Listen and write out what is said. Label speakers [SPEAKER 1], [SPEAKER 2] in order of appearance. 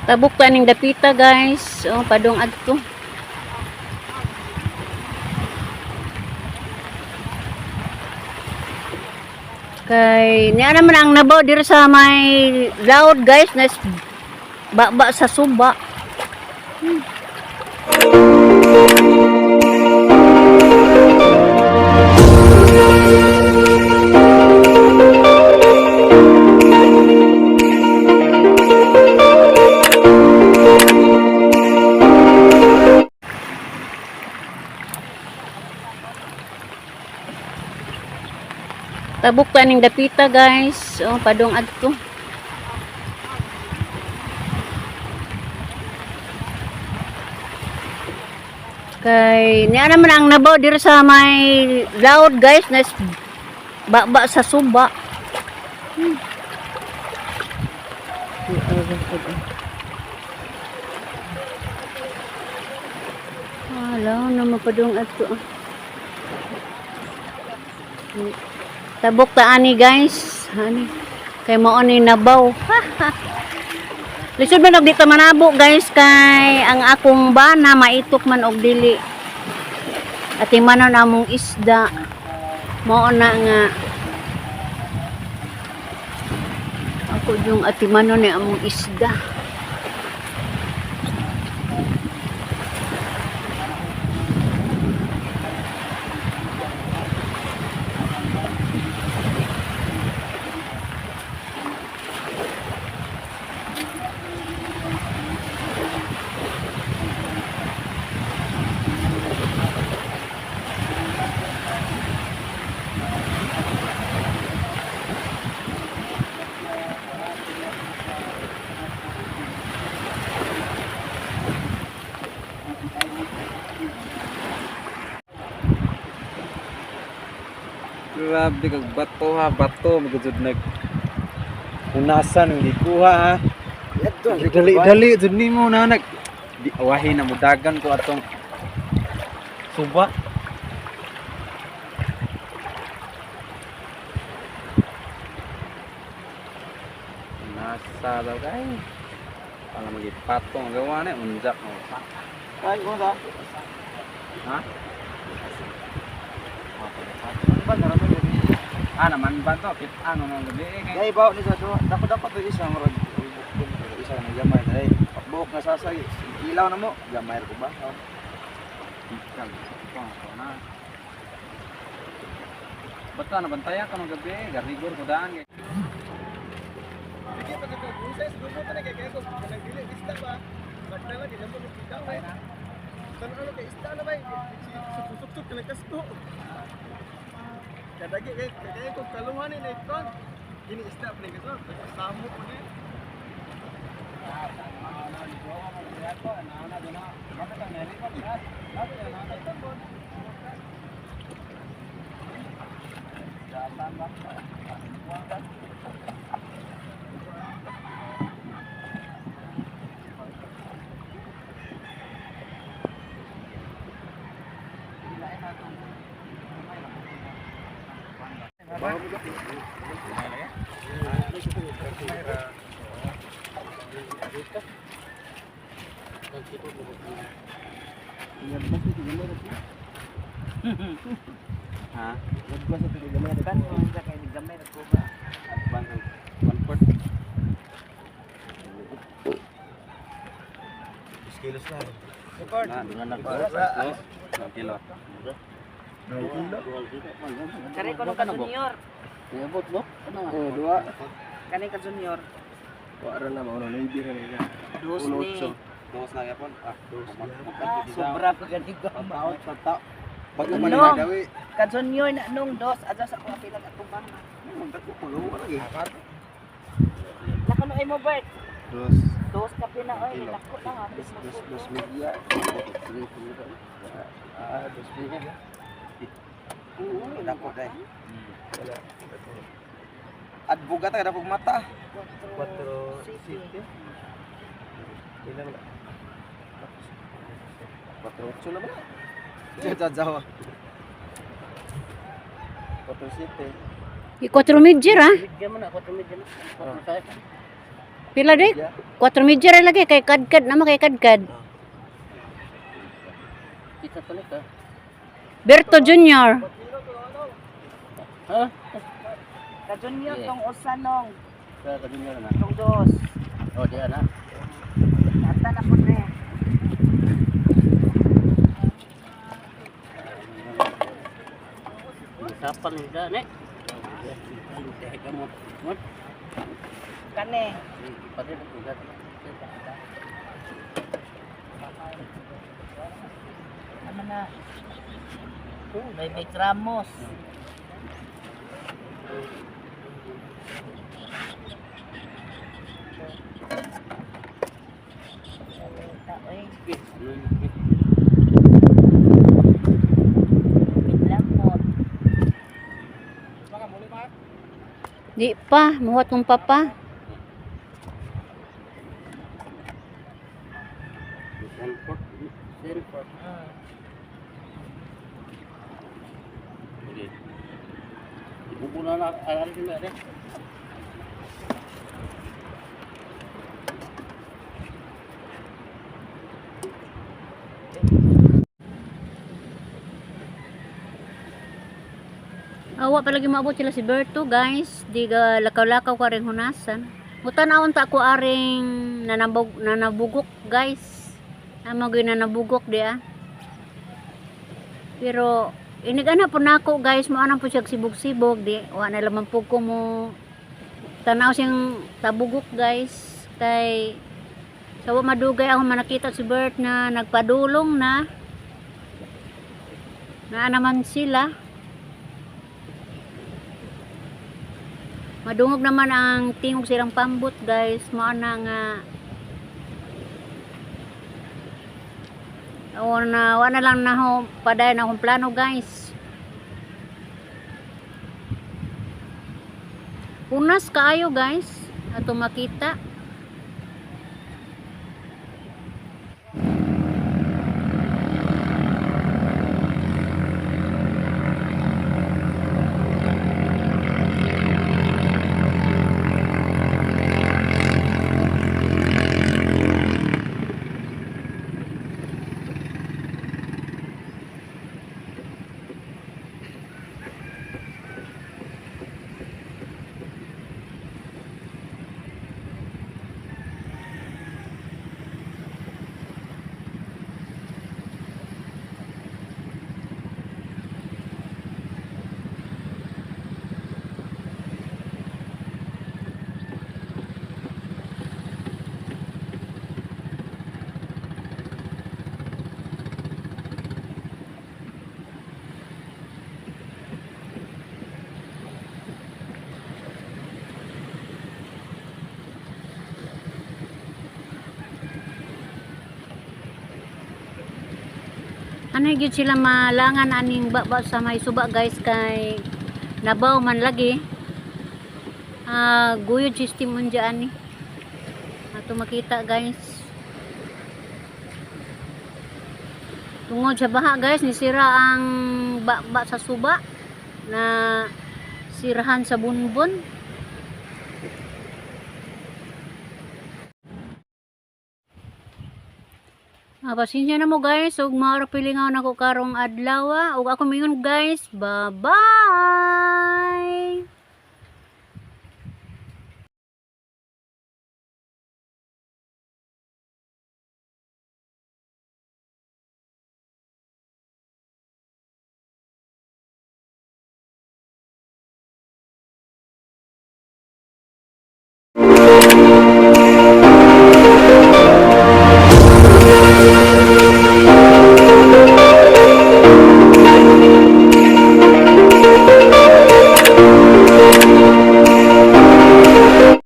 [SPEAKER 1] Tabok ta ning dapita, guys. Oh, padong adto. Kay niya naman ang nabaw diri sa may laod, guys, na baba sa suba. Tabok ta ning dapita, guys. Oh, padong adto. Kay niya naman ang nabaw diri sa may laod, guys, na baba sa suba. Wala na mapadong adto. Ah. Tabok ta ani, guys. Ani. Kay mao ni nabaw. Lisod man og dito manabo, guys, kay ang akong bana maitok man og dili. Ati manon among isda. Mao na nga ako yung ati manon ni among isda.
[SPEAKER 2] Grabe kag bato ha, bato magujud nag hunasan ang gikuha ha. Dali dali jud nimo na nag di awahin na mudagan ko atong suba. Nasa daw kay. Para magipatong gawa na unjak mo.
[SPEAKER 3] Ay, ko ba?
[SPEAKER 2] Ha? Ah, naman ba to? Kit ano nang gabi eh.
[SPEAKER 3] Dai baw ni sa duha. Dako dako to isa murag isa na gamay dai. Buhok nga sasay. Ilaw na mo, gamay ko ba? Oh.
[SPEAKER 2] Ikal, ito ang ako na. Ba't ka nabantayan ka ng gabi? Garigor ko daan.
[SPEAKER 4] Sige, pag ito, usay, siguro pa na kay kay ko, kanang dili isda ba? Magdala kay mo kita ba? Tan ano kay isda na ba? Suksok kay kasko. Kadagi kay kay ko kaluhan ni kon. Kini isda pa ni kaso, samo ko ni.
[SPEAKER 2] Ha? One, one fourth.
[SPEAKER 3] Kilos na.
[SPEAKER 2] Na, dos, isang kilo.
[SPEAKER 5] Kani ko ka junior.
[SPEAKER 3] Oh, duha.
[SPEAKER 5] Kani ka junior.
[SPEAKER 3] Wa ra na mao na ibira na.
[SPEAKER 5] Dos ni.
[SPEAKER 2] Dos na yapon. Ah, dos.
[SPEAKER 5] Ah, sobra pa gani ko.
[SPEAKER 2] Tao, tao.
[SPEAKER 3] Bago man
[SPEAKER 5] Nung.
[SPEAKER 3] ni dawi.
[SPEAKER 5] Ka junior na nung dos adto sa akong pilag atubang.
[SPEAKER 3] Dako pa gawa lagi.
[SPEAKER 5] Nako no ay mo Bert.
[SPEAKER 3] Dos
[SPEAKER 5] Dos ka pina oy nako na ha.
[SPEAKER 3] dos dos dos media. Ah, dos media. Oo, dako dai. Adbuga ta kada mata.
[SPEAKER 5] 4 7.
[SPEAKER 3] Ilang na? 4-8 na ba? Jawa jawa. 4-7.
[SPEAKER 1] I 4 meter ah.
[SPEAKER 5] Bigyan mo na 4 medyo na. 4 5.
[SPEAKER 1] Pila di? 4:30 ra lagi kay kadkad na kay kadkad.
[SPEAKER 6] Kita pala ka.
[SPEAKER 1] Berto Junior.
[SPEAKER 6] Ha?
[SPEAKER 5] Ka junior tong usa nong,
[SPEAKER 6] Ka ka junior na.
[SPEAKER 5] tong dos.
[SPEAKER 6] Oh, di ana.
[SPEAKER 5] Ata na po re.
[SPEAKER 6] Sapan ni da ne.
[SPEAKER 5] Kane. Ano na? May may gramos.
[SPEAKER 1] Di pa, muhat kong papa.
[SPEAKER 6] Ibubo na na aral na rin.
[SPEAKER 1] Awa pa lagi maabot sila si Berto, guys. Di ga lakaw-lakaw ka rin hunasan. Mutan-awon ta ako aring nanabugok, guys. Amo gyud nanabugok di ah. Pero inigana po nako, guys, mo anang po siya sibog-sibog di wa na lamang po ko mo tanaw siyang tabugok, guys, kay sa wa madugay ako manakita si Bert na nagpadulong na naa naman sila. Madungog naman ang tingog silang pambot, guys. Mao na nga o na wa na lang na ho padayon akong plano, guys. Punas kaayo, guys, ato makita. Ano gyud sila malangan aning baba sa may suba, guys, kay nabaw man lagi. Ah, guyod system unja ani. Ato makita, guys. Tungod sa baha, guys, nisira ang baba sa suba na sirahan sa bunbon. Ah, pasensya na mo, guys, ug maara pilingaw nako karong adlaw ah. Ug ako mingon, guys, bye-bye.